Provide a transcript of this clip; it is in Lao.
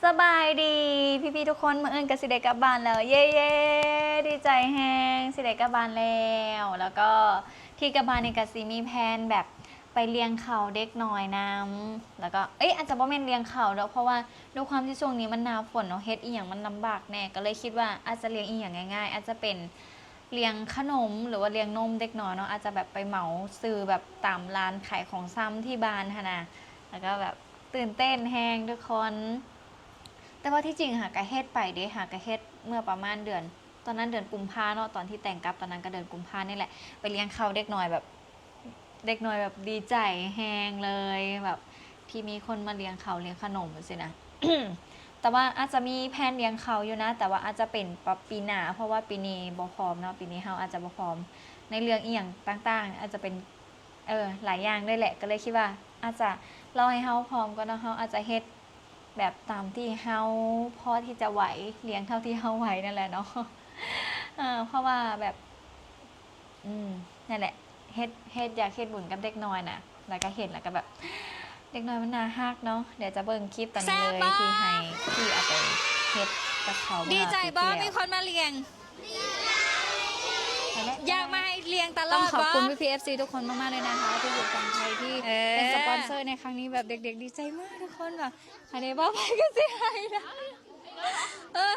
ສະບາຍດີພີ່ໆທຸກຄົນ ມື້ອື່ນກໍຊິໄດ້ກັບບ້ານແລ້ວ ເຢ້ໆ ດີໃຈແຮງ ຊິໄດ້ກັບບ້ານແລ້ວ. ແລ້ວກໍທີ່ກັບບ້ານນີ້ກໍຊິມີແພນແບບໄປລ້ຽງເຂົ້າເດັກນ້ອຍນຳ ແລ້ວກໍ ເອີຍ ອາດຈະບໍ່ແມ່ນລ້ຽງເຂົ້າດອກ ເພາະວ່າດ້ວຍຄວາມທີ່ຊ່ວງນີ້ມັນໜ້າຝົນເນາະ ເຮັດອີ່ຫຍັງມັນລຳບາກແດ່ ກໍເລີຍຄິດວ່າອາດຈະລ້ຽງອີ່ຫຍັງງ່າຍໆ ອາດຈະເປັນລ້ຽງຂະໜົມ ຫຼືວ່າລ້ຽງນົມເດັກນ້ອຍເນາະ ອາດຈະແບບໄປເໝົາຊື້ແບບຕາມຮ້ານຂາຍຂອງຊຳທີ່ບ້ານຫັ້ນນະ ແລ້ວກໍແບບຕື່ນເຕັ້ນແຮງທຸກຄົນ. ແຕ່ວ່າທີ່ຈິງຫາກະເຮັດໄປເດ້ ຫາກະເຮັດເມື່ອປະມານເດືອນ ຕອນນັ້ນເດືອນກຸມພາເນາະ ຕອນທີ່ແຕ່ງກັບຕອນນັ້ນກໍເດືອນກຸມພານີ້ແຫຼະ ໄປລ້ຽງເຂົ້າເດັກນ້ອຍແບບ ເດັກນ້ອຍແບບດີໃຈແຮງເລີຍ ແບບທີ່ມີຄົນມາລ້ຽງເຂົ້າລ້ຽງຂະໜົມຊີ້ນະ. ແຕ່ວ່າອາດຈະມີແພນລ້ຽງເຂົ້າຢູ່ນະ ແຕ່ວ່າອາດຈະເປັນປະ ປີໜ້າ ເພາະວ່າປີນີ້ບໍ່ພ້ອມເນາະ ປີນີ້ເຮົາອາດຈະບໍ່ພ້ອມໃນເລື່ອງອີ່ຫຍັງຕ່າງໆ ອາດຈະເປັນ ເອີ ຫຼາຍຢ່າງເລີຍແຫຼະ ກໍເລີຍຄິດວ່າອາດຈະລໍໃຫ້ເຮົາພ້ອມກ່ອນເນາະ ເຮົາອາດຈະເຮັດແບບຕາມທີ່ເຮົາພໍທີ່ຈະໄຫວ ລ້ຽງເທົ່າທີ່ເຮົາໄຫວນັ້ນແຫຼະເນາະ ເອີ ເພາະວ່າແບບ ອືມ ນັ້ນແຫຼະ ເຮັດ ເຮັດ ຢາກເຮັດບຸນກັບເດັກນ້ອຍນະ ແລ້ວກໍເຫັນ ແລ້ວກໍແບບ ເດັກນ້ອຍມັນໜ້າຮັກເນາະ. ດຽວຈະເບິ່ງຄລິບຕອນນີ້ເລີຍ ທີ່ໃຫ້ ທີ່ເອົາໄປເຮັດກັບເຂົາເມື່ອປີທີ່ແລ້ວ ດີໃຈບໍ່ ມີຄົນມາລ້ຽງ ຢາກມາໃຫ້ລ້ຽງຕະຫຼອດ ຕ້ອງຂອບຄຸນພີ່ໆ ເອັຟຊີ ທຸກຄົນມາກໆເລີຍນະຄະ ທີ່ຢູ່ຝັ່ງໄທ ທີ່ ເອີ ເປັນສະປອນເຊີໃນຄັ້ງນີ້ ແບບເດັກໆດີໃຈມາກທຸກຄົນ ວ່າໃຜໄດ້ເວົ້າໄປກໍຊິໄຫ້ນະ ເອີ.